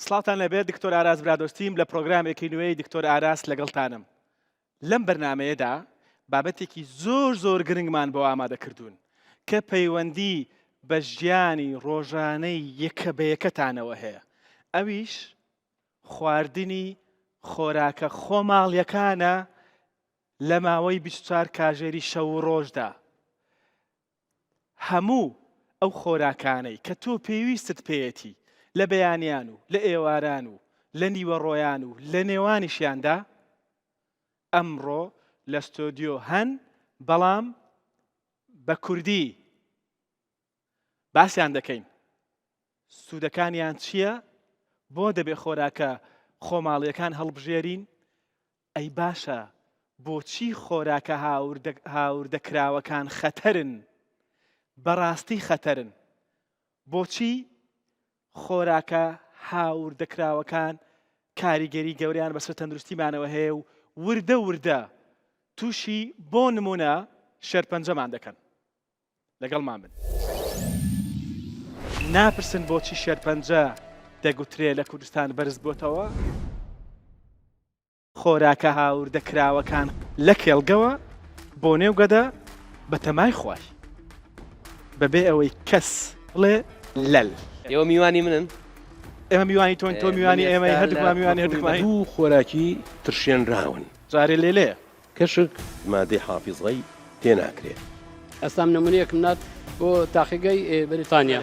سڵاوتان لەبێت دکتۆر ئاراس برادۆستیم لە پرۆگرامێکی نوێی دکتۆر ئاراس لەگەڵتانم لەم بەرنمەیەدا بابەتێکی زۆر زۆر گرنگمان بۆ ئامادە کردوون کە پەیوەندی بە ژیانی ڕۆژانەی یەکە بە یەکەتانەوە هەیە ئەویش خواردنی خۆراکە خۆماڵیەکانە لە ماوەی 24 کاژێری شەو و ڕۆژدا هەموو ئەو خۆراکانەی کە تۆ پێویستت پێیەتی لە بەیانیان و لە ئێواران و لە نیوەڕۆیان و لە نێوانیشیاندا ئەمڕۆ لە ستۆدیۆ هەن بەڵام بە کوردی باسیان دەکەین سوودەکانیان چییە؟ بۆ دەبێ خۆراکە خۆماڵیەکان هەڵبژێرین؟ ئەی باشە بۆچی خۆراکە هاوردەکراوەکان خەتەرن؟ بەڕاستی خەتەرن. بۆچی خۆراکە هاوردەکراوەکان کاریگەری گەورەیان بەسەر تەندروستیمانەوە هەیە و وردە وردە تووشی بۆ نمونە شێرپەنجەمان دەکەن؟ لەگەڵمان بن. ناپرسن بۆچی شێرپەنجە دەگوترێ لە کوردستان بەرز بۆتەوە؟ خۆراکە هاوردەکراوەکان لە کێڵگەوە بۆ نێو گەدە بە تەمای خوای بەبێ ئەوەی کەس بڵێ لەل. ئێوە میوانی منن؟ ئێمە میوانی تۆین، تۆ میوانی ئێمەی، هەردووکمان میوانی هەردووکمانین. دوو خۆراکی ترشێنراون. جارێ لێلێ. کەشک مادەی حافیزەی تێ ناکرێ. ئێستا من نمونەیەکم نارد بۆ تاقیگەی بەریتانیا.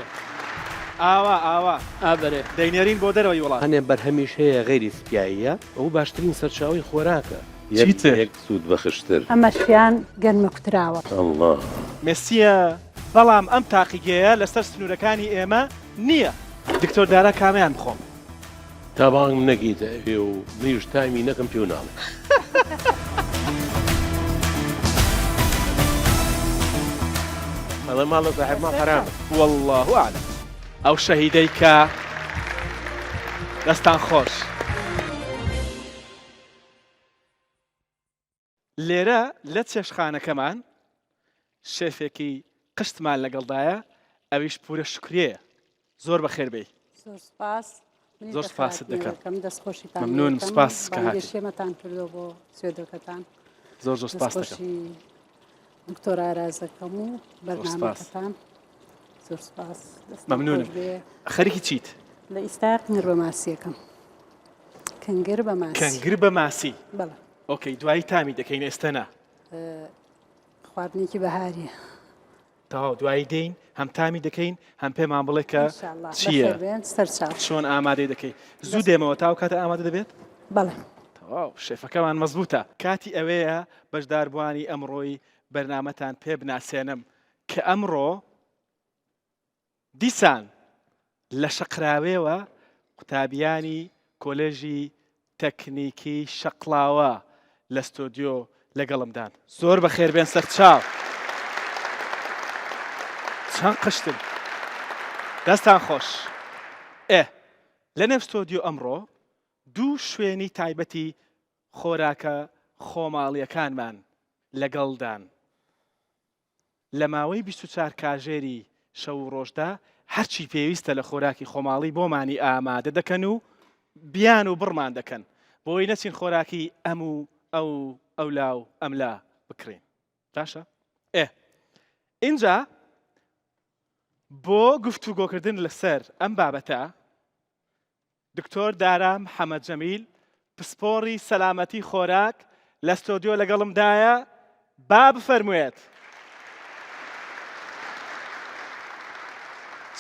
ئاوا ئاوا. ئا بەرێ. دەینێرین بۆ دەرەوەی وڵات. هەنێ بەرهەمیش هەیە غەیری سپیاییە. ئەوە باشترین سەرچاوەی خۆراکە. چیتر. یەک سوودبەخشتر. ئەمەشیان گەنمەکوتراوە. اللە. مێسییە، بەڵام ئەم تاقیگەیە لەسەر سنوورەکانی ئێمە نییە. دکتۆر دارا کامەیان بخۆم؟ تا بانگم نەکەیتە ئەوێ و منیش تامی نەکەم پێو ناڵێم. ئەڵێ ماڵە ساحێب ماڵ حەرامە. واللە اعلم ئەو شەهیدەی کە دەستان خۆش. لێرە لە چێشتخانەکەمان شێفێکی قشتمان لەگەڵدایە ئەویش پورە شوکریەیە زۆر بەخێر بێی. زۆر سپاس. زۆر سپاست دەکەم. دەستخۆشیتان ممنونم سپاس کە هاتی. بانگێشتێمەتان کردو بۆ سوێدەکەتان. زۆر زۆر سپاس دەکەم. دکتۆر ئارازەکەم و بەرنامەکەتان. زۆر سپاس. ممنونم. خەریکی چیت؟ لە ئیستا قنگر بە ماسیەکەم. کنگر بە ماسی. کنگر بە ماسی. بەڵێ. ئۆکەی دوایی تامی دەکەین ئێستە نا. خواردنێکی بەهاریە. تەواو دوایی دێین هەم تامی دەکەین هەم پێمان بڵێ کە چییە چۆن ئامادەی دەکەی زوو دێمەوە تاو کاتە ئامادە دەبێت بەڵێ تەواو شێفەکەمان مەزبوتە کاتی ئەوەیە بەشداربووانی ئەمڕۆی بەرنامەتان پێ بناسێنم کە ئەمڕۆ دیسان لە شەقراوێوە قوتابیانی کۆلێژی تەکنیکی شەقڵاوە لە ستۆدیۆ لەگەڵمدان. زۆر بەخێربێن سەرچاو. چەند قشتن. دەستان خۆش. ئێ لەنێو ستۆدیۆ ئەمڕۆ دوو شوێنی تایبەتی خۆراکە خۆماڵیەکانمان لەگەڵدان. لە ماوەی 24 کاژێری شەو و ڕۆژدا هەرچی پێویستە لە خۆراکی خۆماڵی بۆمانی ئامادە دەکەن و بیان و بڕمان دەکەن بۆی نەچین خۆراکی ئەم و ئەو و ئەولا و ئەملا بکڕین باشە ئێ ئینجا بۆ گفتوگۆکردن لەسەر ئەم بابەتە دکتۆر دارا محەمەد جەمیل، پسپۆڕی سەلامەتی خۆراک لە ستۆدیۆ لەگەڵمدایە، با بفەرموێت.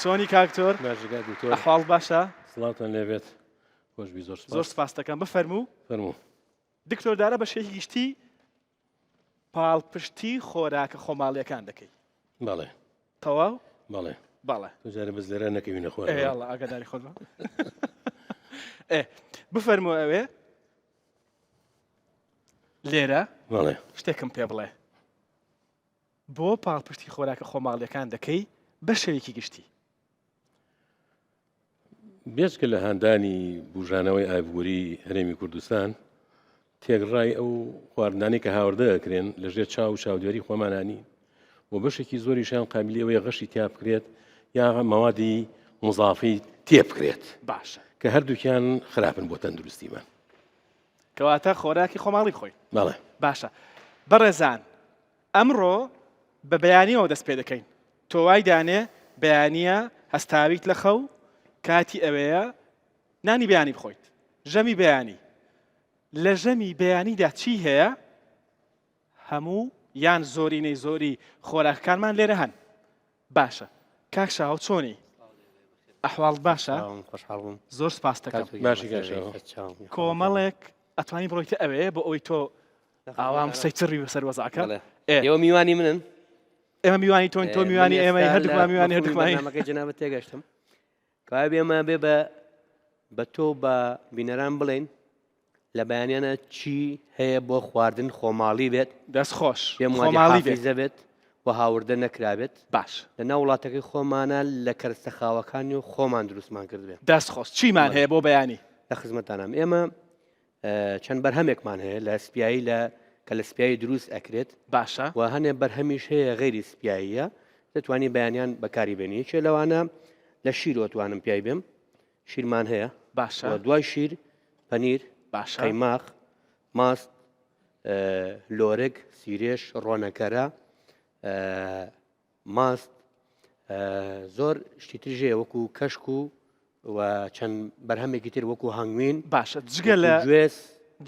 چۆنی کاک دکتۆر؟ باشە کاک دکتۆر. ئەحواڵ باشە؟ سڵاوتان لێبێت. خۆش بی زۆر سپاس. زۆر سپاست دەکەم. بفەرموو. فەرموو. دکتۆر دارا بە شێوەیەکی گشتی پاڵپشتی خۆراکە خۆماڵیەکان دەکەی. بەڵێ. تەواو؟ بەڵێ. بەڵێ. تۆ جارێ بەس لێرە نەکەوینە خوارەوە. ئێ یاڵڵا ئاگاداری خۆت بە. ئێ بفەرموو ئەوێ لێرە بەڵێ. شتێکم پێ بڵێ. بۆ پاڵپشتی خۆراکە خۆماڵیەکان دەکەی بە شێوەیەکی گشتی؟ بێجگە لە هاندانی بوژانەوەی ئابووری هەرێمی کوردستان، تێکڕای ئەو خواردنانەی کە هاوردە ئەکرێن لەژێر چاو و چاودێری خۆمانا نین و بەشێکی زۆریشیان قابلی ئەوەیە غەشی تیا بکرێت یا مەوادی مزافی تێ بکرێت باشە. کە هەردووکیان خراپن بۆ تەندروستیمان. کەواتە خۆراکی خۆماڵی بخۆین. بەڵێ. باشە بەڕێزان ئەمڕۆ بە بەیانیەوە دەست پێ دەکەین تۆ وای دانێ بەیانیە هەستاویت لە خەو کاتی ئەوەیە نانی بەیانی بخۆیت ژەمی بەیانی لە ژەمی بەیانیدا چی هەیە هەموو یان زۆرینەی زۆری خۆراکەکانمان لێرە هەن باشە کاک شاهۆ چۆنی ئەحواڵت باشە خۆشحاڵ بووم زۆر سپاس دەکەم باشی کاک شاهۆ کۆمەڵێک ئەتوانی بڕۆیتە ئەوێ بۆ ئەوەی تۆ ئاوام سەیتڕی بەسەر وەزعەکە ئێوە میوانی منن ئێمە میوانی تۆن تۆ میوانی ئێمە هەردووکمان میوانی هەردووکمانی بەرنامەکەی جەنابت تێگەشتم کەوایە بێمە بێ بە بە تۆ بە بینەران بڵێن لە بەیانیانە چی هەیە بۆ خواردن خۆماڵی بێت دەست خۆش پێم خۆماڵی بێت حافیزە بێت و هاوردە نەکرابێت باش لە ناو وڵاتەکەی خۆمانە لە کەرەستە خاوەکانی و خۆمان دروستمان کردبێ دەست خۆش چیمان هەیە بۆ بەیانی لە خزمەتانام ئێمە چەند بەرهەمێکمان هەیە لە سپیایی لە کە لە سپیایی دروست ئەکرێت باشە و هەنێ بەرهەمیش هەیە غەیری سپیاییە دەتوانی بەیانیان بەکاری بێنی یەکێ لەوانە لە شیرۆ توانم پیای بێم شیرمان هەیە باشە و دوای شیر پەنیر باشە قەیماخ ماست لۆرک سیرێش ڕۆنەکەرە ماست زۆر شتی تریش هەیە وەکو کەشک و و چەند بەرهەمێکی تر وەکو هەنگوین باشە جگە لە گوێز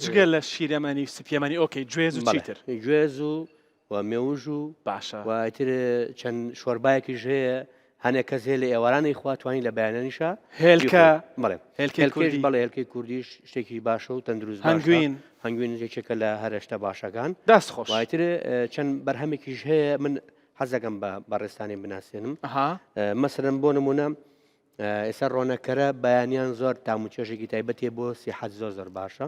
جگە لە شیرەمەنی و سپیەمەنی okay گوێز و چیتر گوێز و و مێوژ و باشە و ئیتر چەند شۆربایەکیش هەیە هەنێک کەس هەیە لە ئێوارانی خوا توانی لە بەیانانیشا هێلکە بەڵێ هێلکەی کوردی بەڵێ هێلکەی کوردیش شتێکی باشە و تەندروست باشە. هەنگوین هەنگوین یەکێکە لە هەرە شتە باشەکان دەست خۆش وایتر چەند بەرهەمێکیش هەیە من حەزەکەم بە بەڕێزتانی بناسێنم ئەها مەسەلەن بۆ نمونە ئێستا ڕۆنەکەرە بەیانیان زۆر تام و چێژێکی تایبەتێ بۆ سیحەت زۆر زۆر باشە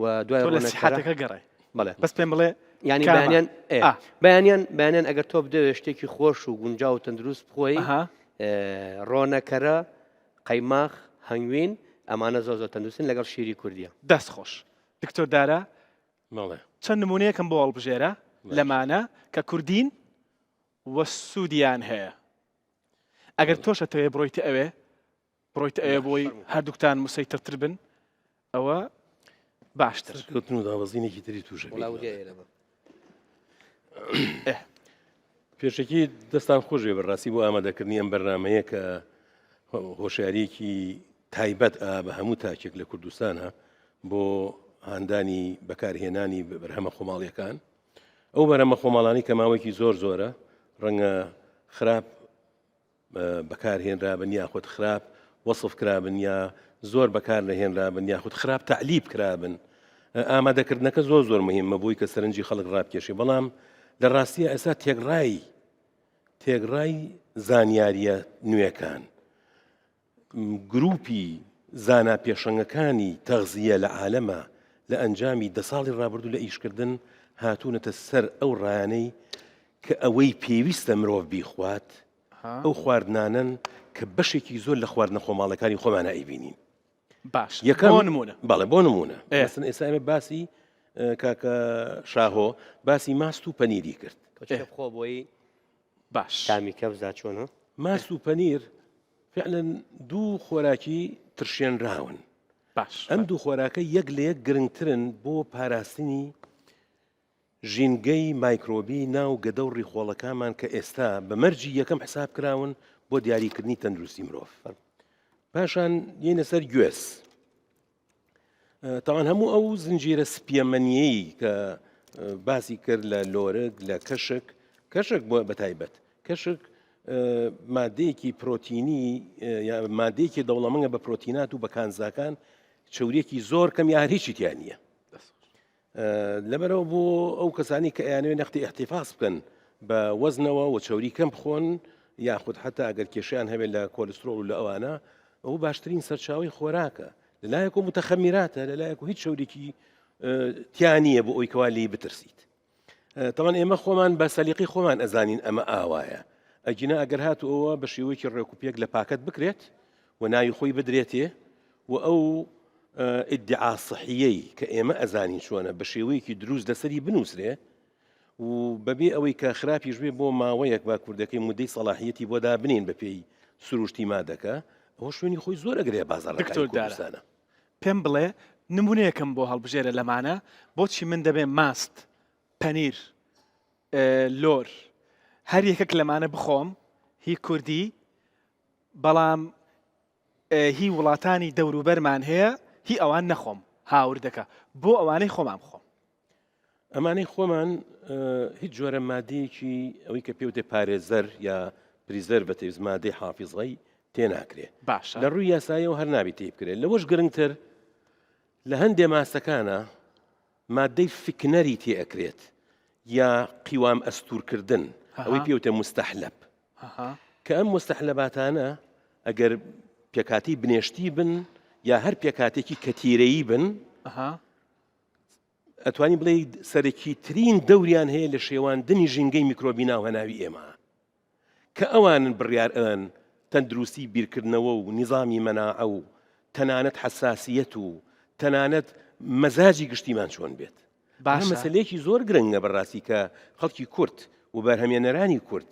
و دوای تۆ لە ڕۆنەکەرە سیحەتەکە گەڕێ بەڵێ بەس پێم بڵێ ینی کامە؟ بەیانیان ئێ، ئا. بەیانیان بەیانیان ئەگەر تۆ بدەوێ شتێکی خۆش و گونجاو و تەندروست بخۆی ئەها ئێ، ڕۆنەکەرە قەیماخ هەنگوین ئەمانە زۆر زۆر تەندروستن لەگەڵ شیری کوردیە دەست خۆش دکتۆر دارا بەڵێ چەند نمونەیەکم بۆ هەڵبژێرە لەمانە کە کوردین و سوودیان هەیە ئەگەر تۆش ئەتەوێ بڕۆیتە ئەوێ بڕۆیتە ئەوێ بۆی هەردووکتان مسەیترتر بن ئەوە باشتر کەوتن و دابەزینێکی تری تووشە پێشەکی دەستان خۆشێ بەڕاستی بۆ ئامادەکردنی ئەم بەرنمەیە کە هۆشیاریەکی تایبەت ئا بە هەموو تاکێک لە کوردستانە بۆ هاندانی بەکارهێنانی بەرهەمە خۆماڵیەکان ئەو بەرهەمە خۆماڵانی کە ماوەیەکی زۆر زۆرە ڕەنگە خراپ بەکارهێنرابن یاخود خراپ وەصف کرابن یا زۆر بەکار نەهێنرابن یاخود خراپ تەعلیب کرابن ئامادەکردنەکە زۆر زۆر مهمە بۆی کە سەرنجی خەڵک ڕابکێشێ بەڵام لە ڕاستیە ئێستا تێکڕای تێکڕای زانیاریە نوێکان گروپی زانا پێشەنگەکانی تەغزیە لە عالەما لە ئەنجامی دە ساڵی ڕابردوو لە ئیشکردن هاتوونەتە سەر ئەو ڕایانەی کە ئەوەی پێویستە مرۆڤ بیخوات ئەو خواردنانەن کە بەشێکی زۆر لە خواردنە خۆماڵەکانی خۆمانە ئەیبینین. باش یەکەم بۆ نمونە بەڵێ بۆ نمونە ئێ. مەسەن ئێستا ئێمە باسی اه، کاکە شاهۆ باسی ماست و پەنیری کرد کەچکە بخۆ بۆی باش تامی کەبزا چۆنە ماست و پەنیر فعلا دوو خۆراکی ترشێنراون باش ئەم دوو خۆراکە یەک لە یەک گرنگترن بۆ پاراستنی ژینگەی مایکرۆبی ناو گەدە و ڕیخۆڵەکانمان کە ئێستا بە مەرجی یەکەم حساب کراون بۆ دیاریکردنی تەندروستی مرۆڤ. پاشان یەینە سەر گوێز. تاوان هەموو ئەو زنجیرە سپیەمەنیەی کە باسی کرد لە لۆرک لە کەشک کەشک بۆ بەتایبەت کەشک مادەیەکی پرۆتینی مادەیەکی دەوڵەمەنگە بە پرۆتینات و بە کانزاکان چوریەکی زۆر کەم یا هەر هیچی تیا نییە. لەبەرئەوە بۆ ئەو کەسانی کە ئەیانەوێت نەختی ئیحتیفاز بکەن بە وەزنەوە و چەوری کەم بخۆن یاخود حتا ئەگەر کێشیان هەبێت لە کۆلسترۆڵ و لە ئەوانە ئەو باشترین سەرچاوی خۆراکە لەلایەک و متەخەمیراتە لەلایەک و هیچ چەورێکی تیا نییە بۆ ئەوی کەوا لێی بترسیت تەوان ئێمە خۆمان بە سەلیقی خۆمان ئەزانین ئەمە ئاوایە ئەگینا ئەگەر هات ئەوە بە شێوەیەکی ڕێک و پێک لە پاکەت بکرێت و ناوی خۆی بدرێتێ و ئەو ئیدعا سحیەی کە ئێمە ئەزانین چۆنە بە شێوەیەکی دروست لەسەری بنووسرێ و بەبێ ئەوەی کە خراپیش بێ بۆ ماوەیەک با کوردەکەی مدەی سەڵاحیەتی بۆ دابنین بە پێی سروشتی مادەکە. ئەوە شوێنی خۆی زۆر ئەگرێ بازاڕەکانی دکتۆر دارا کوردستانە. پێم بڵێ نمونەیەکم بۆ هەڵبژێرە لەمانە بۆچی من دەبێ ماست پەنیر لۆر هەر یەکەک لەمانە بخۆم هی کوردی بەڵام هی وڵاتانی دەوروبەرمان هەیە هی ئەوان نەخۆم هاوردەکە بۆ ئەوانەی خۆمان بخۆم. ئەمانەی خۆمان هیچ جۆرە مادەیەکی ئەوەی کە پێوتێ پارێزەر یا preservatives مادەی حافیزەی تێناکرێ باشە لە ڕووی یاساییەوە هەر نابێت تێ بکرێت لەوەش گرنگتر لە هەندێ ماسەکانە مادەی thickener ی تێ ئەکرێت یا قیوام ئەستورکردن ئەوەی پێوتە مستەحلەب کە ئەم مستەحلەباتانە ئەگەر پێکاتی بنێشتی بن یا هەر پێکاتێکی کەتیرەیی بن ئەتوانی بڵێ سەرەکی ترین دەوریان هەیە لە شێواندنی ژینگەی میکرۆبی ناو هەناوی ئێمە کە ئەوانن بڕیار ئەن تەندروستی بیرکردنەوە و نیزامی مەناعە و تەنانەت حەساسیەت و تەنانەت مەزاجی گشتیمان چۆن بێت. باشە مەسەلەیەکی زۆر گرنگە بەڕاستی کە خەڵکی کورد و بەرهەمێنەرانی کورد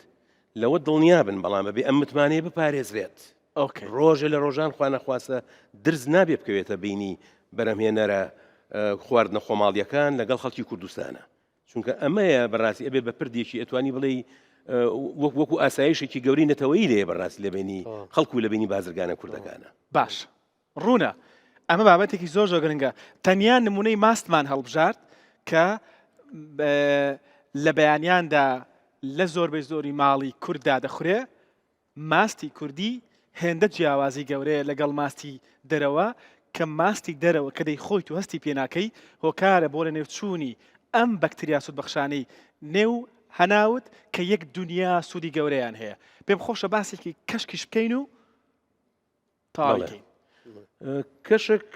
لەوە دڵنیا بن بەڵام بەبێ ئەم متمانەیە بپارێزرێت. okay. ڕۆژێ لە ڕۆژان خوانەخواستە درز نابێ بکەوێتە بینی بەرهەمهێنەرە خواردنە خۆماڵیەکان لەگەڵ خەڵکی کوردستانە. چونکە ئەمەیە بەڕاستی ئەبێ بە پردێکی ئەتوانی بڵێی وەک وەکو ئاسایشێکی گەورەی نەتەوەیی لێ بەڕاستی لە بینی خەڵکو لە بینی بازرگانە کوردەکانە. باش ڕوونە ئەمە بابەتێکی زۆر زۆر گرنگە تەنیا نمونەی ماستمان هەڵبژارد کە لە بەیانیاندا لە زۆربەی زۆری ماڵی کورددا دەخورێ ماستی کوردی هێندە جیاوازی گەورەیە لەگەڵ ماستی دەرەوە کە ماستی دەرەوە کە دەیخۆیت و هەستی پێناکەی هۆکارە بۆ لەنێوچوونی ئەم بەکتریا سوودبەخشانەی نێو هەناوت کە یەک دونیا سوودی گەورەیان هەیە. پێم خۆشە باسێکی کەشکیش بکەین و تەواوی بەڵێ کەین. کەشک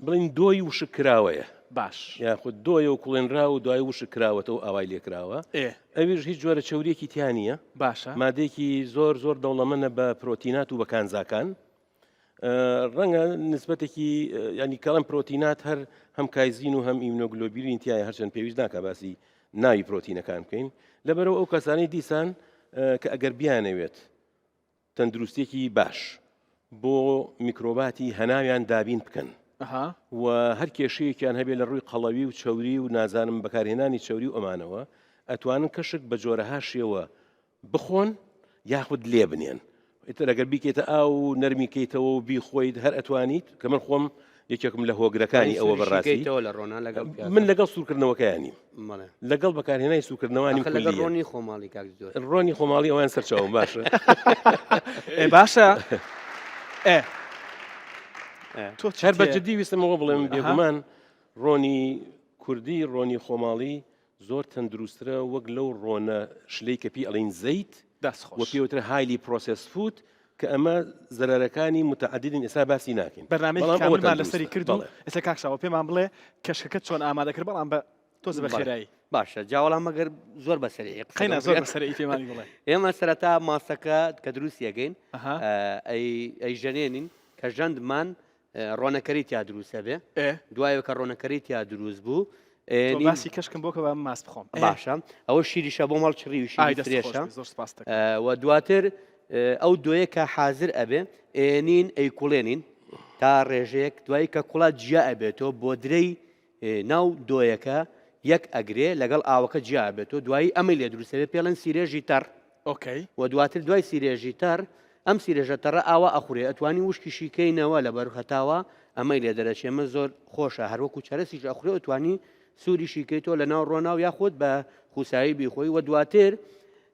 بڵین دۆی وشک کراوەیە باش. یاخود دۆیە و کوڵێنراو و دوای وشک کراوەتەوە ئاوای لێکراوە ئێ. ئەویش هیچ جۆرە چەوریەکی تیا نییە باشە. مادەیەکی زۆر زۆر دەوڵەمەنە بە پرۆتینات و بە کانزاکان ڕەنگە نسبەتێکی ینی کەڵم پرۆتینات هەر هەم casein و هەم immunoglobulin تایە هەرچەند پێویست ناکە باسی ناوی پرۆتینەکان بکەین لەبەرەوە ئەو کەسانی دیسان کە ئەگەر بیانەوێت تەندروستیەکی باش بۆ میکرۆباتی هەناویان دابین بکەن و هەر کێشەیەکیان هەبێت لە ڕووی قەڵەوی و چەوری و نازانم بەکارهێنانی چەوری و ئەمانەوە ئەتوانن کەشک بە جۆرەها شێوە بخۆن یاخود لێ بنێن ئیتر ئەگەر بیکەیتە ئاو و نەرمی کەیتەوە و بیخۆیت هەر ئەتوانیت کە من خۆم یەکێکم لە هۆگرەکانی ئەوە بەڕاستی لە ڕۆنا لەگەڵ من لەگەڵ سوورکردنەوەکەیانی لەگەڵ بەکارهێنانی سوورکردنەوانی لەگەڵ ڕۆنی خۆماڵی کاک زۆر ڕۆنی خۆماڵی ئەوان سەرچاوم باشە باشە تۆ هەر بە جدی ویستمەوە بڵێم بێگومان ڕۆنی کوردی ڕۆنی خۆماڵی زۆر تەندروسترە وەک لەو ڕۆنە شلەی کە پێی ئەڵین زەیت دەست خۆش و پێوترە highly processed food کە ئەمە زەرەرەکانی متعددن ئێستا باسی ناکەین بەرنامەیەکی بەڵام ئەوە کاملمان لەسەری تەندروستە کرد و بەڵێ ئێستا کاک شاوە پێمان بڵێ کەشکەکەت چۆن ئامادە کرد بەڵام بە تۆزە بە بەڵێ خێرایی باشە جا وەڵام ئەگەر زۆر بە سەریعی قسە قەینا لەگەڵ زۆر بە بکەم. سەریعی پێمانی بڵێ ئێمە سەرەتا ماستەکە کە دروستی ئەکەین ئەها ئەی ئەیژەنێنین کە ژەندمان ڕۆنەکەری تیا دروست ئەبێ ئێ دوایەوە کە ڕۆنەکەری تیا دروست بوو تۆ ئێنین باسی کەشکم بۆ کە با من ماست بخۆم ئێ باشە ئەوە شیریشە بۆ ماڵ چڕی و ئای شیری دەست خۆش فرێشە بێ زۆر سپاست دەکەم و دواتر ئەو دۆیە کە حازر ئەبێ ئێنین ئەیکوڵێنین تا ڕێژەیەک دوایی کە کوڵا جیا ئەبێتەوە بۆدرەی ناو دۆیەکە یەک ئەگرێ لەگەڵ ئاوەکە جیا ئەبێتەوە دوایی ئەمەی لێ دروست ئەبێ پێڵێن سیرێژی تەڕ okay و دواتر دوای سیرێژی تەڕ ئەم سیرێژە تەڕە ئاوا ئەخورێ ئەتوانی وشکیشی کەینەوە لەبەر هەتاوە ئەمەی لێ دەرەچێ ئەمە زۆر خۆشە هەروەکو چەرەسیش ئەخورێ ئەتوانی سووریشی کەیتەوە لە ناو ڕۆناو یاخود بە خوسایی بیخۆی و دواتر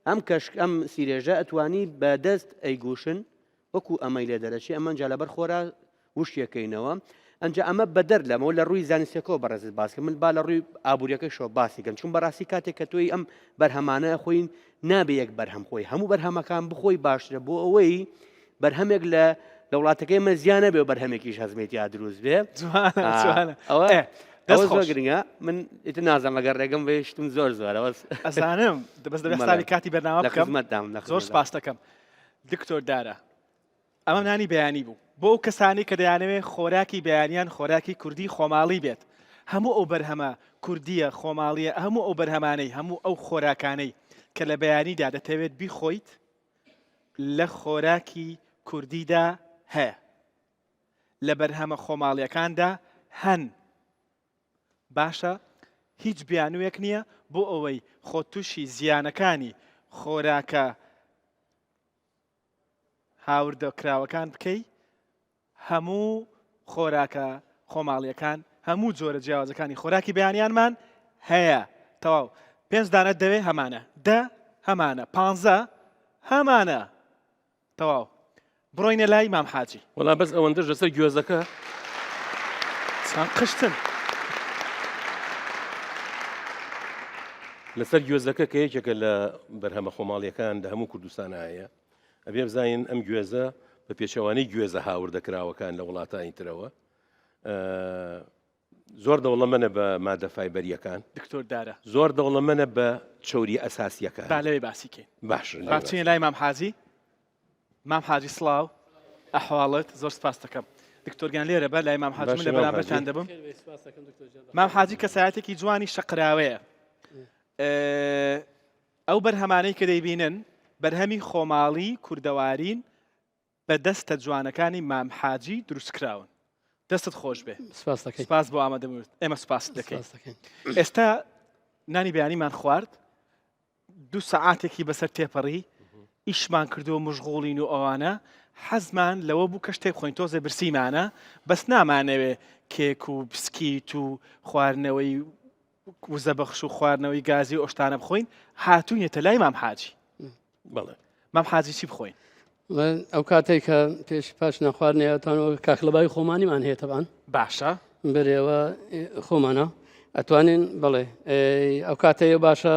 ئەم کەشک ئەم سیرێژە ئەتوانی بە دەست ئەیگوشن وەکو ئەمەی لێ دەرەچێ ئەمە جا لەبەر خۆرا وشکێکەینەوە ئەنجا ئەمە بەدەر لەمەوە لە ڕووی زانستەکەەوە بەڕێزت باس کە من با لە ڕووی ئابوووریەکەشەوە باسی کەم چون بەڕاستی کاتێک کە تۆی ئەم بەرهەمانە خۆین نابێ یەک بەرهەم خۆی هەموو بەرهەمەکان بخۆی باشترە بۆ ئەوەی بەرهەمێک لە لە وڵاتەکەی مە زیانە بێ و بەرهەمێکیش هەزمێتیا دروست بێ جوانە ئەوە ئەوە زۆر گرنگە من ئیتر نازانم ئەگەر ڕێگەم بێشتم زۆر زۆرەوە ئەزانم بەس دەبێت حسابی کاتی بەرنامە لە بکەم خزمەتدام لە زۆر خزمەتدام. سپاس دەکەم دکتۆر دارا ئەمە نانی بەیانی بوو بۆ ئەو کەسانەی کە دەیانەوێت خۆراکی بەیانیان خۆراکی کوردی خۆماڵی بێت هەموو ئەو بەرهەمە کوردییە خۆماڵییە هەموو ئەو بەرهەمانەی هەموو ئەو خۆراکانەی کە لە بەیانیدا دەتەوێت بیخۆیت لە خۆراکی. کوردیدا هەیە لە بەرهەمە خۆماڵیەکاندا هەن باشە هیچ بیانوویەک نییە بۆ ئەوەی خۆت تووشی زیانەکانی خۆراکە هاوردەکراوەکان بکەی هەموو خۆراکە خۆماڵیەکان هەموو جۆرە جیاوازەکانی خۆراکی بەیانیانمان هەیە تەواو پێنج دانە دەوێ هەمانە دە هەمانە پانزە هەمانە تەواو بڕۆینە لای مام حاجی. وەڵا بەس ئەوەندەش لەسەر گوێزەکە. چەند قشتن. لەسەر گوێزەکە کە یەکێکە لە بەرهەمە خۆماڵیەکان لە هەموو کوردستان هەیە ئەبێ بزانین ئەم گوێزە بە پێچەوانەی گوێزە هاوردەکراوەکان لە وڵاتانی ترەوە زۆر دەوڵەمەنە بە مادە فایبەریەکان. دکتۆر دارا. زۆر دەوڵەمەنە بە چەوریە ئەساسیەکان. با لەوێ باسی کەین. باشە لەوێ با باسی بچینە لای مام حاجی. مام حاجی سڵاو ئەحواڵت زۆر سپاست دەکەم. دکتۆر گیان لێرە بە لای مام حاجی من باشە لە مام بەرامبەرتان حاجی. دەبم. خێر بێ سپاس دەکەم دکتۆر گیان مام بەخێر حاجی کەسایەتێکی جوانی شەقراوەیە. ئێ، ئەو بەرهەمانەی کە دەیبینن بەرهەمی خۆماڵی کوردەوارین بە دەستە جوانەکانی مام حاجی دروستکراون. دەستت خۆش بێ. سپاس دەکەین. سپاس بۆ ئامادەبوونت. ئێمە سپاست دەکەین. سپاس دەکەین. ئێستا نانی بەیانیمان خوارد، دوو سەعاتێکی بەسەر تێپەڕی، ئیشمان کردووە مشغوڵین و ئەوانە، حەزمان لەوە بوو کە شتێک بخۆین، تۆزێ برسیمانە، بەس نامانەوێ کێک و بسکیت و خواردنەوەی وزەبەخش و خواردنەوەی گازی و ئەو شتانە بخۆین هاتووینەتە لای مام حاجی. بەڵێ. مام حاجی چی بخۆین؟ ئەو کاتێک کە پێش پاش نەخواردنەوەتانەوە کاکلەبای خۆمانیمان هەیە تەبان باشە بەرێوە خۆمانە ئەتوانین بڵێ ئەو کاتەیە باشە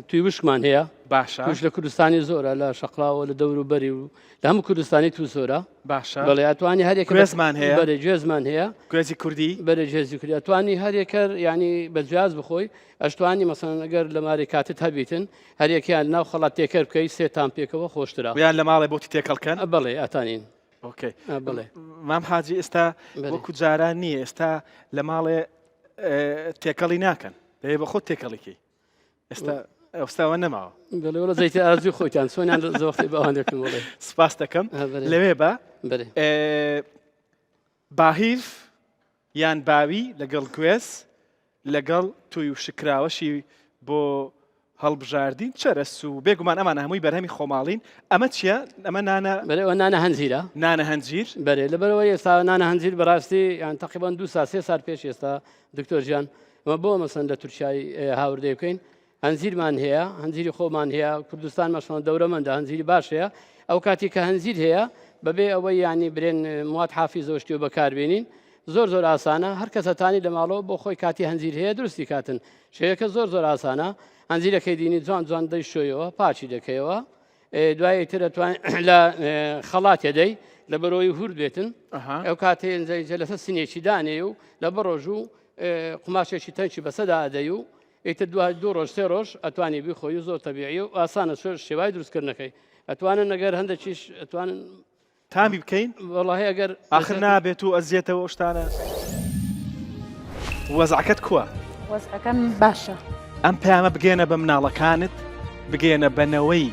توی وشکمان هەیە باشە توش لە کوردستانی زۆرە لە شەقلاوە لە دەور و بەری و لە هەموو کوردستانی تو زۆرە باشە بەڵێ ئەتوانی هەر یەکە گوێزمان هەیە؟ بەرێ گوێزمان هەیە گوێزی کوردی؟ بەرێ گوێزی کوردی ئەتوانی هەر یەکەر یعنی بە جیاز بخۆی ئەشتوانی مەسەن ئەگەر لە ماری کاتت هەبیتن هەر یەکیان ناو خەڵات تێکەر بکەی سێ تام پێکەوە خۆشترە یان لە ماڵێ بۆتی تێکەڵ کەن؟ بەڵێ ئەتانین okay بەڵێ مام حاجی ئێستا بەرێ. وەکو جاران نییە ئێستا لە ماڵێ تێکەڵی ناکەن دەبێ بە خۆت تێکەڵی کەی ئێستا ئەوستاوە نەماوە. بەڵێ وەڵا زەیتی ئارەزووی خۆیتان چۆنیان لە زۆختی بەوان دەکەن بەڵێ. سپاس دەکەم ئا، بەرێ. لەوێ بە بەرێ. ئێ، باهیڤ یان باوی لەگەڵ گوێز لەگەڵ توی و شکراوەشی بۆ هەڵبژاردین چەرەس و بێگومان ئەمانە هەمووی بەرهەمی خۆماڵین ئەمە چییە ئەمە نانە بەرێ ئەوە نانە هەنجیرە نانە هەنجیر بەرێ لەبەرەوە ئێستا نانە هەنجیر بەڕاستی یان تقریبان دو سا سێ سال پێش ئێستا دکتۆر گیان ئەمە بۆ مەسەن لە تورکیای هاوردەی بکەین هەنجیرمان هەیە هەنجیری خۆمان هەیە کوردستان مەسەن دەورەمەندە هەنجیری باش هەیە ئەو کاتی کە هەنجیر هەیە بەبێ ئەوەی ینی برێن موات حافی زۆشتی و بەکاربێنین زۆر زۆر ئاسانە هەر کەسەتانی لە ماڵەوە بۆ خۆی کاتی هەنجیر هەیە دروستی کاتن شەیەکە زۆر زۆر ئاسانە هەنجیرەکەی دینی جوان جوان دەی شۆیەوە پاچی دەکەیەوە دوای تر ئەتوان لە خەڵاتێ دەی لە بەرۆی هورد بێتن ئەو کاتێ لەسەر سینێکی دانێ و لە بەڕۆژ و قوماشێکی تەنکی بەسەدا ئەدەی و ئیتر دوای دوو ڕۆژ سێ ڕۆژ ئەتوانی بیخۆی و زۆر تەبیعی و ئاسانە شۆ شێوای دروستکردنەکەی ئەتوانن ئەگەر هەندێکیش ئەتوانن تامی بکەین؟ وەڵاهی ئەگەر ئاخر نابێت و ئەزیەتەوە ئەو شتانە. وەزعەکەت کوە؟ وەزعەکەم باشە. ئەم پەیامە بگەیەنە بە مناڵەکانت، بگەیەنە بە نەوەی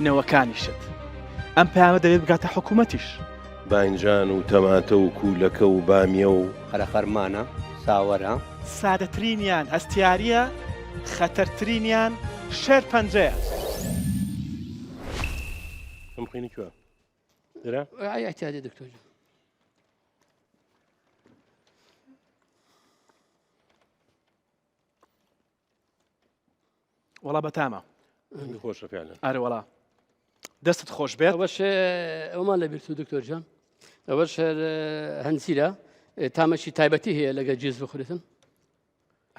نەوەکانیشت. ئەم پەیامە دەبێت بگاتە حکوومەتیش. باینجان و تەماتە و کوولەکە و بامیە و. قەرەخەرمانە، ساوەرە. سادەترینیان هەستیارییە، خەتەرترینیان شێرپەنجەیە. ئەم خوێنی کوێ؟ درا؟ ئای اعتیادی دکتۆر جان. وەڵا بەتامە. خۆشە فعلا. ئەرێ وەڵا. دەستت خۆش بێت. ئەوەش ئەومان لە بیرتو دکتۆر جان. ئەوەش هەنجیرە تامەکی تایبەتی هەیە لەگە جیز بخورێتن.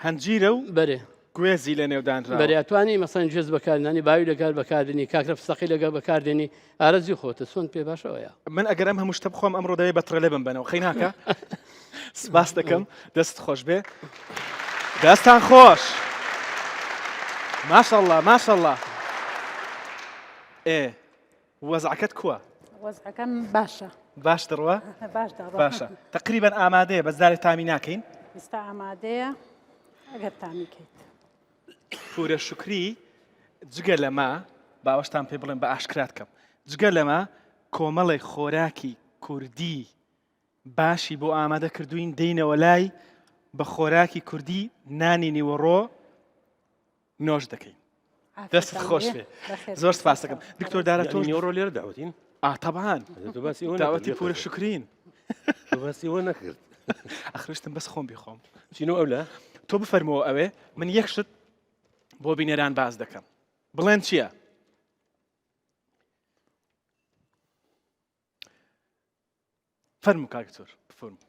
هەنجیرە و بەرێ گوێزی لە نێو دانراوە. بەرێ ئەتوانی مەسەن گوێز بەکارنانی باوی لەگەر بەکاردێنی کاکرە فسەقی لەگەر بەکاردێنی ئارەزوی خۆتە چۆن پێ باشە ئەوەیە. من ئەگەر ئەم هەموو شتە بخۆم ئەمڕۆ دەبێ بە تڕێلێ بمبەنەوە قەی ناکا؟ سپاس دەکەم دەست خۆش بێ. دەستان خۆش ماشەڵڵا ماشەڵڵا ئێ وەزعەکەت کووە؟ وەزعەکەم باشە. باش دەڕوا؟ باش دەڕوا. باشە تەقریبەن ئامادەیە بەس جارێ تامی ناکەین؟ ئێستا ئامادەیە ئەگەر تامی کەیت. پورە شوکری جگە لەمە باوەشتان پێ بڵێم بە ئاشکرات کەم جگە لەمە. کۆمەڵێک خۆراکی کوردی باشی بۆ ئامادە کردوین دێینەوە لای بە خۆراکی کوردی نانی نیوەڕۆ نۆش دەکەین دەست خۆش بێ زۆر سپاس دەکەم دکتۆر دارا تۆ نیوەڕۆ لێرە داوەتین ئا تەبان داوەتی پورە شکرین باسی ئەوە نەکرد ئەخرشتم بەس خۆم بیخۆم چینەوە ئەولا تۆ بفەرمەوە ئەوێ من یەک شت بۆ بینەران باس دەکەم بڵێن چییە؟ فەرموو کاک دکتۆر بفەرموو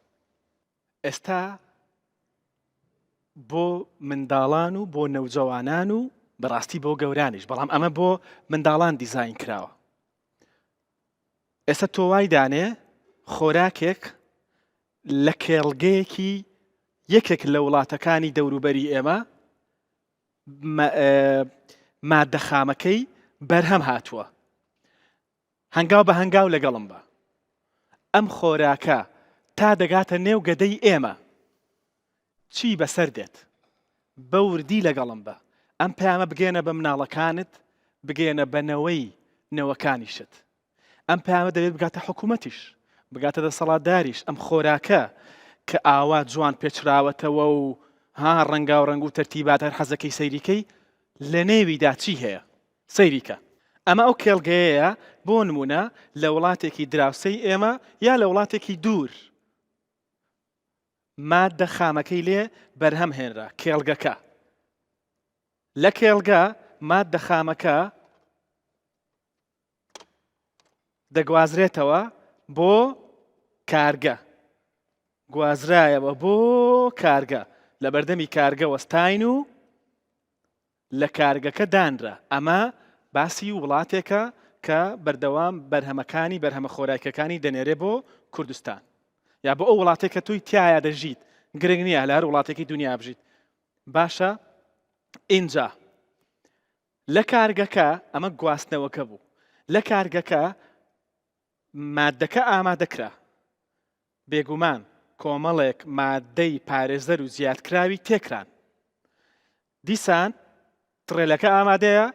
ئێستا بۆ منداڵان و بۆ نەوجەوانان و بەڕاستی بۆ گەورانیش بەڵام ئەمە بۆ منداڵان دیزین کراوە ئێستا تۆ وای دانێ خۆراکێک لە کێڵگەیەکی یەکێک لە وڵاتەکانی دەوروبەری ئێمە مادە خامەکەی بەرهەم هاتووە هەنگاو بە هەنگاو لەگەڵم بە. ئەم خۆراکە تا دەگاتە نێو گەدەی ئێمە چی بەسەر دێت؟ بە وردی لەگەڵم بە. ئەم پەیامە بگەیەنە بە مناڵەکانت، بگەیەنە بە نەوەی نەوەکانیشت. ئەم پەیامە دەبێت بگاتە حکوومەتیش، بگاتە دەسەڵاتداریش. ئەم خۆراکە کە ئاوا جوان پێچراوەتەوە و ها ڕەنگاوڕەنگ و تەرتیبات هەر حەزەکەی سەیریکەی، لە نێویدا چی هەیە؟ سەیری کە. ئەمە ئەو کێڵگەیەیە بۆ نموونە لە وڵاتێکی دراوسێی ئێمە یا لە وڵاتێکی دوور ماددە خامەکەی لێ بەرهەم هێنرا، کێڵگەکە. لە کێڵگە ماددە خامەکە دەگوازرێتەوە بۆ کارگە. گوازرایەوە بۆ کارگە. لە بەردەمی کارگە وەستاین و لە کارگەکە دانرا، ئەمە باسی وڵاتێکە کە بەردەوام بەرهەمەکانی بەرهەمە خۆراکیەکانی دەنێرێ بۆ کوردستان یا بۆ ئەو وڵاتێک کە تۆی تایە دەژیت گرنگ نییە لە هەر وڵاتێکی دنیا بژیت باشە ئینجا لە کارگەکە ئەمە گواستنەوەکە بوو لە کارگەکە مادەکە ئامادەکرا بێگومان کۆمەڵێک ماددەی پارێزەر و زیادکراوی تێکران. دیسان تڕێلەکە ئامادەیە،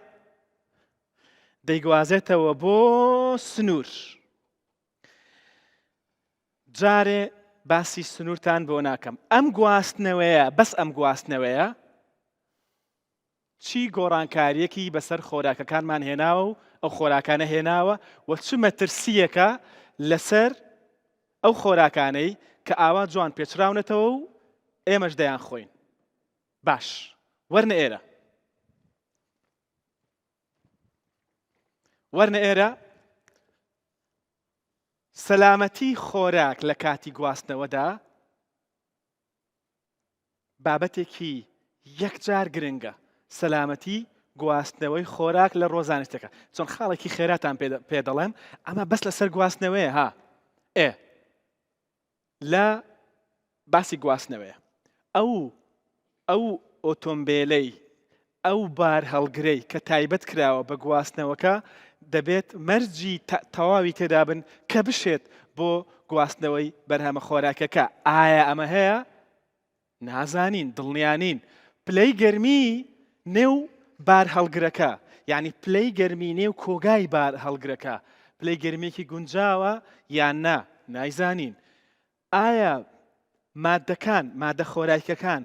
دەیگوازێتەوە بۆ سنوور. جارێ باسی سنوورتان بۆ ناکەم. ئەم گواستنەوەیە، بەس ئەم گواستنەوەیە چی گۆڕانکارییەکی بەسەر خۆراکەکانمان هێناوە و ئەو خۆراکانە هێناوە و چ مەترسییەکە لەسەر ئەو خۆراکانەی کە ئاوا جوان پێچراونەتەوە و ئێمەش دەیانخۆین؟ باش وەرنە ئێرە. وەرنە ئێرە. سەلامەتی خۆراک لە کاتی گواستنەوەدا بابەتێکی یەکجار گرنگە سەلامەتی گواستنەوەی خۆراک لە ڕۆزانستەکە چۆن خاڵێکی خێراتان پێ دەڵێم ئەمە بەس لەسەر گواستنەوەیە ها ئێ لە باسی گواستنەوەیە ئەو ئەو ئۆتۆمبیلەی ئەو بار هەڵگرەی کە تایبەت کراوە بە گواستنەوەکە دەبێت مەرجی تەواوی تێدابن کە بشێت بۆ گواستنەوەی بەرهەمە خۆراکەکە ئایا ئەمە هەیە؟ نازانین دڵنیانین پلەی گەرمی نێو بار هەڵگرەکە یعنی پلەی گەرمی نێو کۆگای بار هەڵگرەکە پلەی گەرمێکی گونجاوە یان نا نایزانین ئایا ماددەکان، ماددە خۆراکیەکان،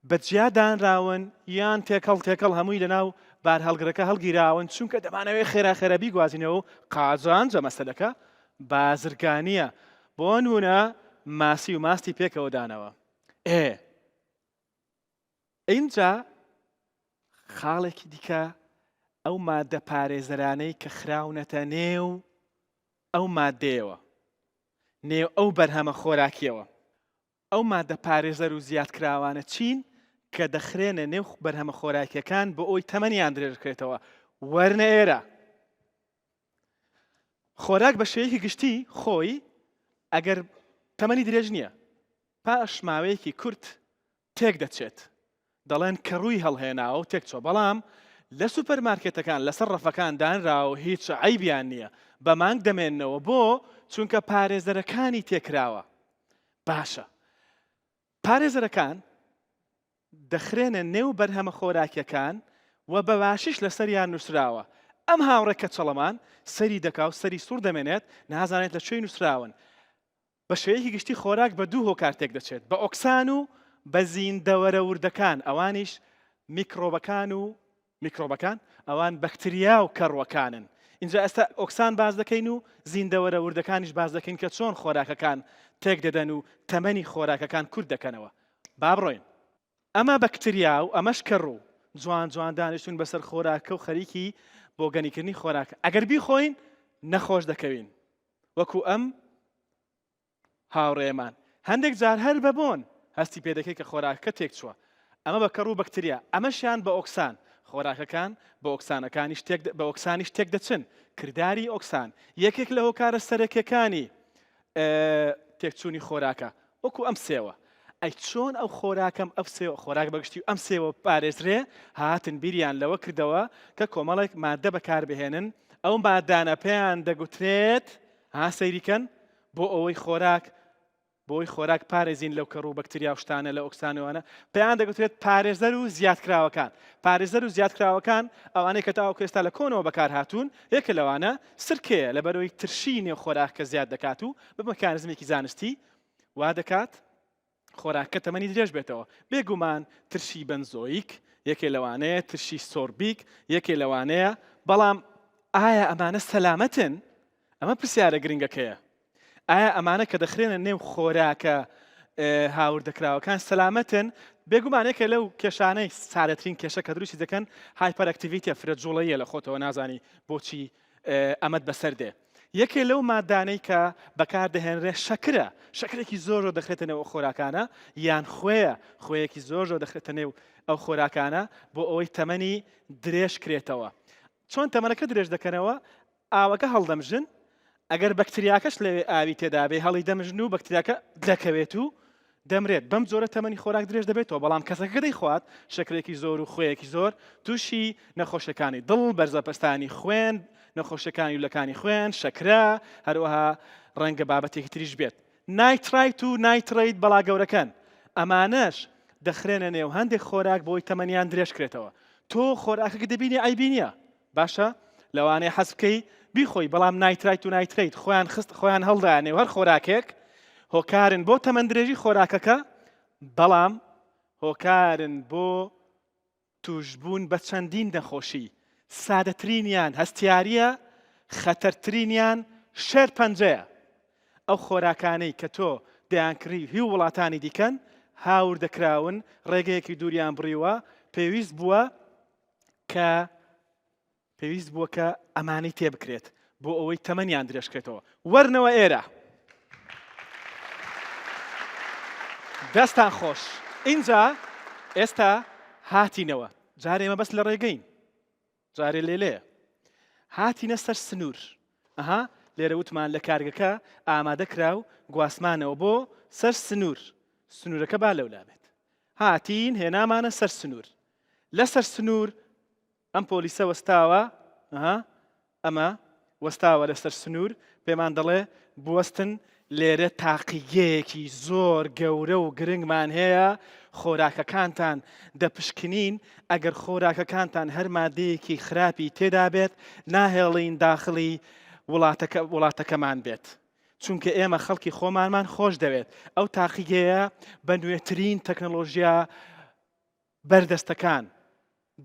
بە جیا دانراون یان تێکەڵ تێکەڵ هەمووی لەناو بارهەڵگرەکە هەڵگیراون چونکە دەمانەوێت خێرا خێرا بیگوازینەوە و قازانجە مەسەلەکە بازرگانیە بۆ نمونە ماسی و ماستی پێکەوە دانەوە ئێ ئینجا خاڵێکی دیکە ئەو مادە پارێزەرانەی کە خراونەتە نێو ئەو مادەیەوە نێو ئەو بەرهەمە خۆراکیەوە. ئەو ماددە پارێزەر و زیادکراوانە چین کە دەخرێنە نێو بەرهەمە خۆراکیەکان بۆ ئەوی تەمەنیان درێژکرێتەوە؟ وەرنە ئێرە. خۆراک بە شێوەیەکی گشتی خۆی ئەگەر تەمەنی درێژ نییە پاش ماوەیەکی کورت تێک دەچێت دەڵێن کەڕووی هەڵهێناوە و تێکچوە بەڵام لە سوپەر مارکێتەکان لەسەر ڕەفەکان دانراوە و هیچ عەیبیان نییە بە مانگ دەمێننەوە بۆ چونکە پارێزەرەکانی تێکراوە باشە پارێزەرەکان دەخرێنە نێو بەرهەمە خۆراکیەکان و بە باشیش لەسەریان نووسراوە. ئەم هاوڕێ کەچەڵەمان سەری دەکا و سەری سوڕ دەمێنێت، نازانێت لە کوێی نووسراون. بە شێوەیەکی گشتی خۆراک بە دوو هۆکار تێکدەچێت، بە ئۆکسان و بە زیندەوەرە وردەکان، ئەوانیش میکرۆبەکان و میکرۆبەکان، ئەوان بەکتریا و کەڕووەکانن. ئینجا ئێستا ئۆکسان باس دەکەین و زیندەوەرە وردەکانیش باس دەکەین کە چۆن خۆراکەکان تێکدەدەن و تەمەنی خۆراکەکان کورت دەکەنەوە. با بڕۆین. ئەمە بەکتریا و ئەمەش کەڕوو. جوان جوان دانیشتوون بەسەر خۆراکە و خەریکی بۆگەنیکردنی خۆراکە. ئەگەر بیخۆین نەخۆش دەکەوین. وەکو ئەم هاوڕێیەمان. هەندێک جار هەر بە بۆن هەستی پێ دەکەی کە خۆراکەکە تێکچووە. ئەمە بە کەڕوو بەکتریا، ئەمەشیان بە ئۆکسان. خۆراکەکان بە ئۆکسانەکانیش تێک بە ئۆکسانیش تێک دەچن. کرداری ئۆکسان یەکێک لە هۆکارە سەرەکیەکانی تێکچوونی خۆراکە وەکو ئەم سێوە. ئەی چۆن ئەو خۆراکەم ئەو سێوە خۆراک بەگشتی و ئەم سێوە پارێزرێ هاتن بیریان لەوە کردەوە کە کۆمەڵێک مادە بەکاربهێنن ئەو مادانە پێیان دەگوترێت ها سەیریکەن بۆ ئەوەی خۆراک بۆی خۆراک پارێزین لەو کەڕ و بەکتریا و شتانە لە ئۆکسانەوانە پێیان دەگوترێت پارێزەر و زیادکراوەکان پارێزەر و زیادکراوەکان ئەوانەی کە تاوەکو ئێستا لە کۆنەوە بەکار هاتوون یەکە لەوانە سرکەیە لەبەرەوەی ترشی نێو خۆراکە زیاد دەکات و بە مکانزمێکی زانستی وا دەکات خۆراکە تەمەنی درێژ بێتەوە. بێگومان ترشی بەنزۆیک یەکێ لەوانەیە، ترشی سۆربیک یەکێ لەوانەیە، بەڵام ئایا ئەمانە سەلامەتن؟ ئەمە پرسیارە گرنگەکەیە. ئایا ئەمانە کە دەخرێنە نێو خۆراکە هاوردەکراوەکان سەلامەتن؟ بێگومان یەکێ لەو کێشانەی سادەترین کێشە کە دروستی دەکەن hyperactivity ە فرە جوڵەیە لە خۆتەوە نازانی بۆچی ئەمەت بەسەر دێ. یەکێ لەو مادانەی کە بەکار دەهێنرێ شەکرە، شەکرێکی زۆر زۆر دەخرێتە نێو ئەو خۆراکانە، یان خوێیە، خوێیەکی زۆر زۆر دەخرێتە نێو ئەو خۆراکانە بۆ ئەوەی تەمەنی درێژ کرێتەوە. چۆن تەمەنەکە درێژ دەکەنەوە؟ ئاوەکە هەڵدەمژن، ئەگەر بەکتریاکەش لەوێ ئاوی تێدابێ هەڵی دەمژن و بەکتریاکە دەکەوێت و دەمرێت، بەم جۆرە تەمەنی خۆراک درێژ دەبێتەوە، بەڵام کەسەکە دەیخوات شەکرێکی زۆر و خوێیەکی زۆر تووشی نەخۆشیەکانی دڵ، بەرزەپەستانی خوێن، نەخۆشیەکانی لولەکانی خوێن، شەکرە، هەروەها ڕەنگە بابەتێکی تریش بێت. nitrite و nitrate بەڵا گەورەکەن، ئەمانەش دەخرێنە نێو هەندێک خۆراک بۆی تەمەنیان درێژ کرێتەوە. تۆ خۆراکەکە دەبینی عەیبی نییە، باشە لەوانەیە حەز بکەی بیخۆی بەڵام nitrite و nitrate خۆیان خست خۆیان هەڵدایە نێو هەر خۆراکێک هۆکارن بۆ تەمەندرێژی خۆراکەکە بەڵام هۆکارن بۆ توشبوون بە چەندین نەخۆشی سادەترینیان هەستیاریە خەتەرترینیان شێرپەنجەیە ئەو خۆراکانەی کە تۆ دەیانکڕی هی وڵاتانی دیکەن هاوردەکراون ڕێگەیەکی دووریان بڕیوە پێویست بووە کە پێویست بووە کە ئەمانەی تێبکرێت بۆ ئەوەی تەمەنیان درێژکرێتەوە وەرنەوە ئێرە دەستان خۆش ئینجا ئێستا هاتینەوە جارێ مە بەس لە ڕێگەین جارێ لێلێ هاتینە سەر سنوور ئەها لێرە وتمان لە کارگەکە ئامادە کرا و گواستمانەوە بۆ سەر سنوور سنوورەکە با لەولا بێت هاتین هێنامانە سەر سنوور لەسەر سنوور ئەم پۆلیسە وەستاوە ئەها ئەمە وەستاوە لەسەر سنوور پێمان دەڵێ بوەستن لێرە تاقیگەیەکی زۆر گەورە و گرنگمان هەیە خۆراکەکانتان دەپشکنین ئەگەر خۆراکەکانتان هەر مادەیەکی خراپی تێدا بێت ناهێڵین داخلی وڵاتەکە وڵاتەکەمان بێت چونکە ئێمە خەڵکی خۆمانمان خۆش دەوێت ئەو تاقیگەیە بە نوێترین تەکنەلۆژیا بەردەستەکان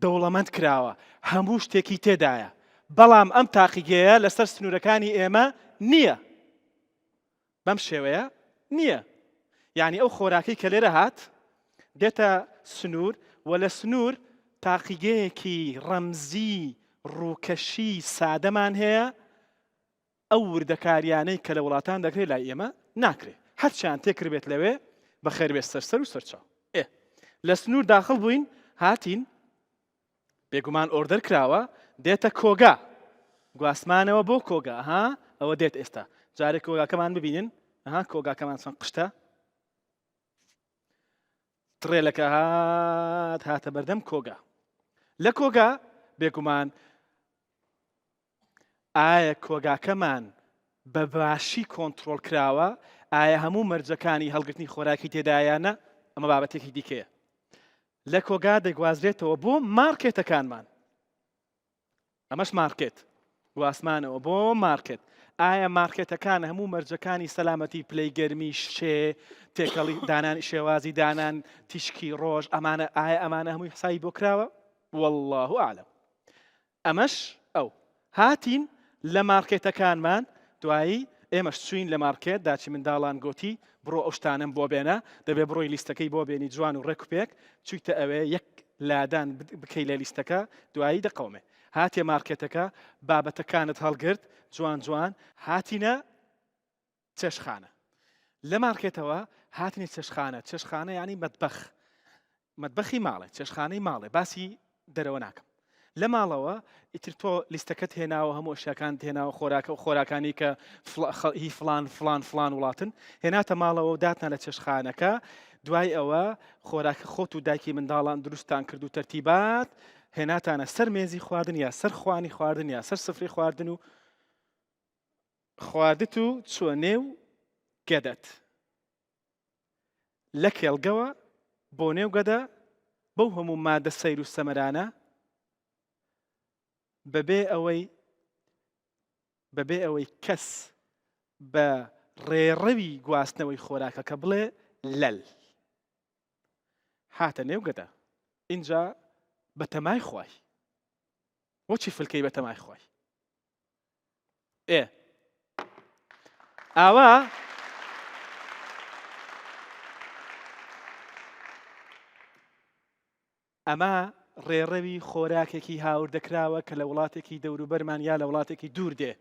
دەوڵەمەند کراوە، هەموو شتێکی تێدایە، بەڵام ئەم تاقیگەیە لەسەر سنوورەکانی ئێمە نییە. بەم شێوەیە نییە. یعنی ئەو خۆراکەی کە لێرە هات دێتە سنوور و لە سنوور تاقیگەیەکی ڕەمزی ڕووکەشی سادەمان هەیە ئەو وردەکاریانەی کە لە وڵاتان دەکرێت لای ئێمە ناکرێت هەرچیان تێکردبێت لەوێ بەخێربێت سەر سەر و سەرچاو ئێ لە سنوور داخڵ بووین هاتین بێگومان order کراوە دێتە کۆگا گواستمانەوە بۆ کۆگا ها ئەوە دێت ئێستا جارێک کۆگاکەمان ببینن ها کۆگاکەمان چەند قشتە تڕێلەکە هات هاتە بەردەم کۆگا لە کۆگا بێگومان ئایا کۆگاکەمان بە باشی کۆنتڕۆڵ کراوە؟ ئایا هەموو مەرجەکانی هەڵگرتنی خۆراکی تێدایە یان نا؟ ئەمە بابەتێکی دیکەیە. لە کۆگا دەگوازرێتەوە بۆ مارکێتەکانمان. ئەمەش مارکێت گواستمانەوە بۆ مارکێت. ئایا مارکێتەکان هەموو مەرجەکانی سەلامەتی پلەی گەرمی شێ تێکەڵی دانان شێوازی دانان تیشکی ڕۆژ ئەمانە ئایا ئەمانە هەمووی حسابی بۆ کراوە؟ والله اعلم. ئەمەش ئەو. هاتین لە مارکێتەکانمان دوایی ئێمەش چوین لە مارکێت داچی منداڵان گۆتی بڕۆ ئەو شتانەم بۆ بێنە دەبێ بڕۆی لیستەکەی بۆ بێنی جوان و ڕێک و پێک چویتە ئەوێ یەک لادان بکەی لە لیستەکە دوایی دەقەومێ هاتیە مارکێتەکە بابەتەکانت هەڵگرت جوان جوان هاتینە چێشخانە لە مارکێتەوە هاتنی چێشخانە چێشخانە ینی مەتبەخ مەتبەخی ماڵێ چێشخانەی ماڵێ باسی دەرەوە ناکەم لە ماڵەوە ئیتر تۆ لیستەکەت هێناوە هەموو ئەشیاکان هێناوە خۆراکە و خۆراکانی کە هی فلان فلان فلان وڵاتن هێناتە ماڵەوە و داتنا لە چێشخانەکە دوای ئەوە خۆراکە خۆت و دایکی منداڵان دروستان کرد و تەرتیبات هێناتانە سەر مێزی خواردن یا سەر خوانی خواردن یا سەر سفری خواردن و خواردت و چوە نێو گەدەت لە کێڵگەوە بۆ نێو گەدە بەو هەموو مادە سەیر و سەمەرانە بەبێ ئەوەی بەبێ ئەوەی کەس بە ڕێڕەوی گواستنەوەی خۆراکەکە بڵێ لەل هاتە نێو گەدە ئینجا بەتەمای خوای بۆچی فلکەی بەتەمای خوای ئێ ئاوا ئەمە ڕێڕەوی خۆراکێکی هاوردەکراوە کە لە وڵاتێکی دەوروبەرمان یا لە وڵاتێکی دوور دێ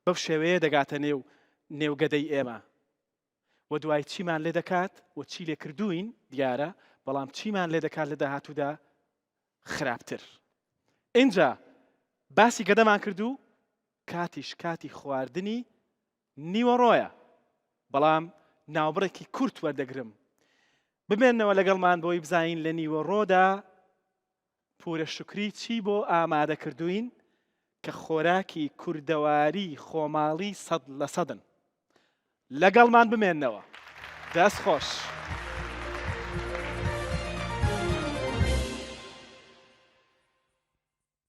بەو شێوەیە دەگاتە نێو نێوگەدەی ئێمە و دوای چیمان لێ دەکات و چی لێ کردوین دیارە بەڵام چیمان لێ دەکات لە داهاتوودا خراپتر ئینجا باسی گەدەمان کرد و کاتیش کاتی خواردنی نیوەڕۆیە بەڵام ناوبڕێکی کورت وەردەگرم بمێنەوە لەگەڵمان بۆی بزانین لە نیوەڕۆدا پورە شوکری چی بۆ ئامادە کردوین کە خۆراکی کوردەواری خۆماڵی سەد لە سەدن لەگەڵمان بمێنەوە دەست خۆش.